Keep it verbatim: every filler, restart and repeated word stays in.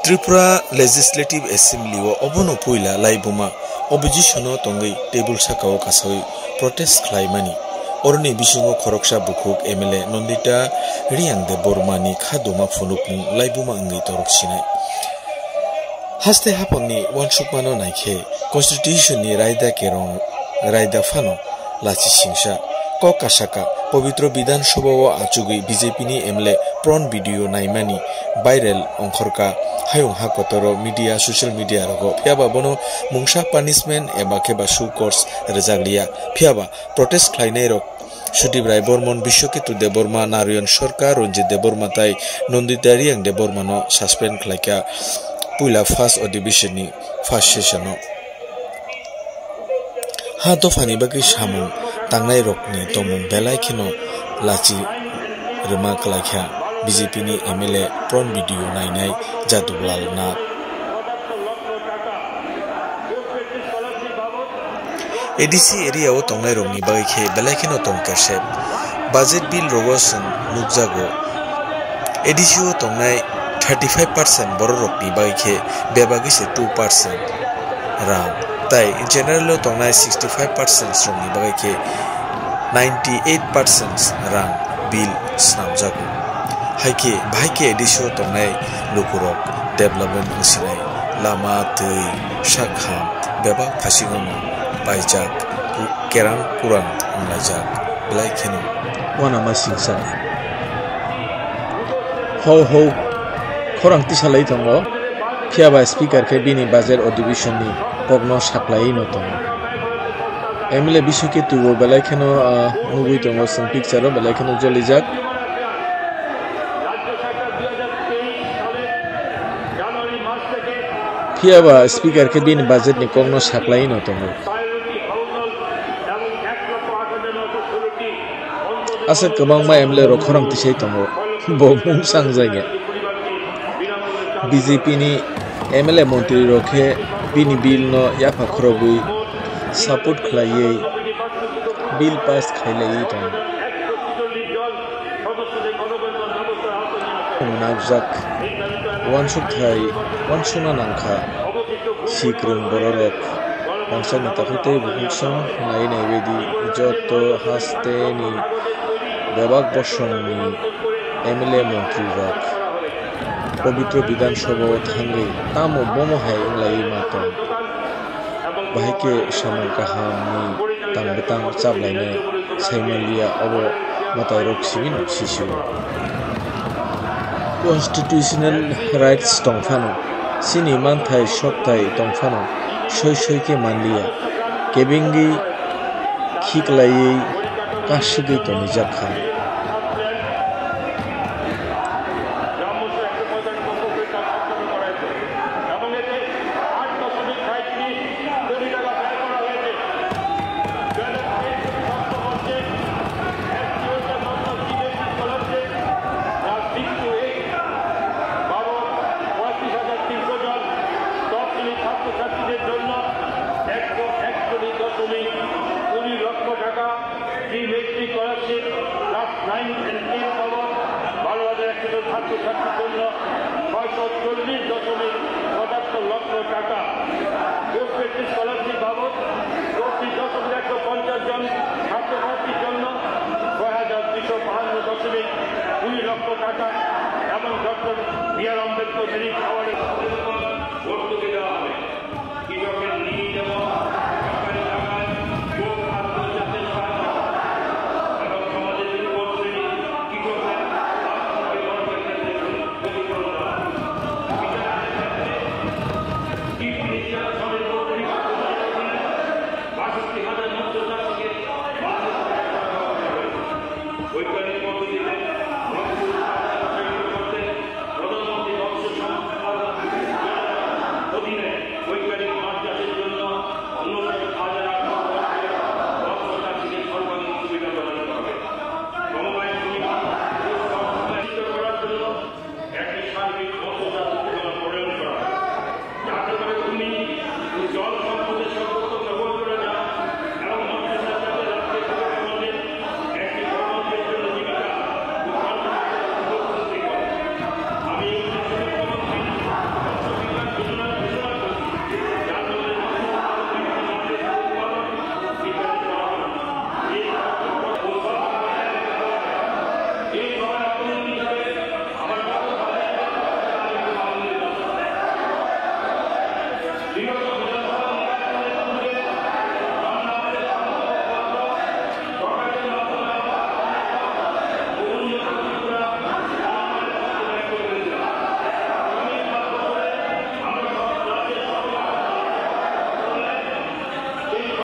Tripura Legislative Assembly o obono puila laibuma opposition o tongwi table saka o kasawi protest khlaimani. Oroni bisingo khoroksa bukhuk M L A Nandita Reang Debbarma ni kha duma phunukmung laibuma wngwi torok sinai. Haste haphangni uansukmano naikhe Constitution ni raida kerong raida phano lachi singsa. Kok kasaka, Pabitra Bidhan Sabha o achugwi B J P ni M L A pron video naimani viral ongkhorka hayung ha kotoro media, social media rogo. Phiyaba bono mungsa punishment eba khe ba show cause rwjak liya. Phiyaba protest khlainai rok Sudip Rai Bormon, Biswaketu Debbarma, Narayan Sarkar, Ranjit Debbarma tai Nandita Reang Debbarma no suspend khlaikha puila first adhibeshon ni first session o. Ha dophani bagwi samung tangnairokni tongmung belai kheno lachi rwma kwlaikha B J P ni M L A pron video nainai Jadulal Nath. A D C area o tongnairokni bagwi khe belai kheno tong kersep. Budget bill rogo chwng nukjago. A D C o tongnai thirty five percent bororokni bagwi khe bebagwi se two percent rang, tai general o tongnai sixty five percent rokni bagwi khe ninety eight percent rang bill swnamjago. Hai khe, bahai khe A D C o tongnai lukurok development wngsinai lama, twi, sakham bebak phasingono paijak, ku-, kerang kurang wnglaijak belai kheno. Uanama singsa. Hou hou khorang tisalai tongo, phiyaba speaker khe bini budget adhibeshon ni kokno saklaiwi no tongo. M L A Biswaketu bo belai kheno, ah, nugwi tongo, chwng picture o belai kheno jolijak. Phiyaba speaker khe bini budget ni kokno saklaiwi no tongo. Aswk kwbangma M L A rok khorang tisai tongo, bo mung sangjak ya. B J P ni M L A montri rok khe bini bill no yapha khorogwi support khlaiwi bill pass khailaiwi tongo. Mwnakjak uansukthai uansukna nangkha. Sikrwng bororok rangchakni takhuk tei bukhuk song naiwi naiwi di, joto haste ni bebak bosong ni M L A montri rok Pabitra Bidhan Sabha o thangwi tamo bomo hai wnglaui ma tong. Bahai khe samung kaham ni tang bwtang chaplainai saimanliya, obo mwtairok simi no sisio. Constitutional rights tong phano, chini manthai sokthai tong phano soi soi khe manliya, kebengwi khiklaiwi kasugwi tongwijak kha. ছাত্রছাত্রীদের জন্য একশো একচল্লিশ দশমিক কুড়ি লক্ষ টাকা। Free matric scholarship class nine and ten বাবদ বারো হাজার একশো জন ছাত্রছাত্রীর জন্য ছয়শো চল্লিশ দশমিক পঁচাত্তর লক্ষ টাকা। পোস্ট মেট্রিক স্কলারশিপ বাবদ চব্বিশ দশমিক একশো পঞ্চাশ জন ছাত্রছাত্রীর জন্য ছয় হাজার দুশো বাহান্ন দশমিক কুড়ি লক্ষ টাকা এবং ডক্টর বি আর আম্বেদকর মেরিট অ্যাওয়ার্ডের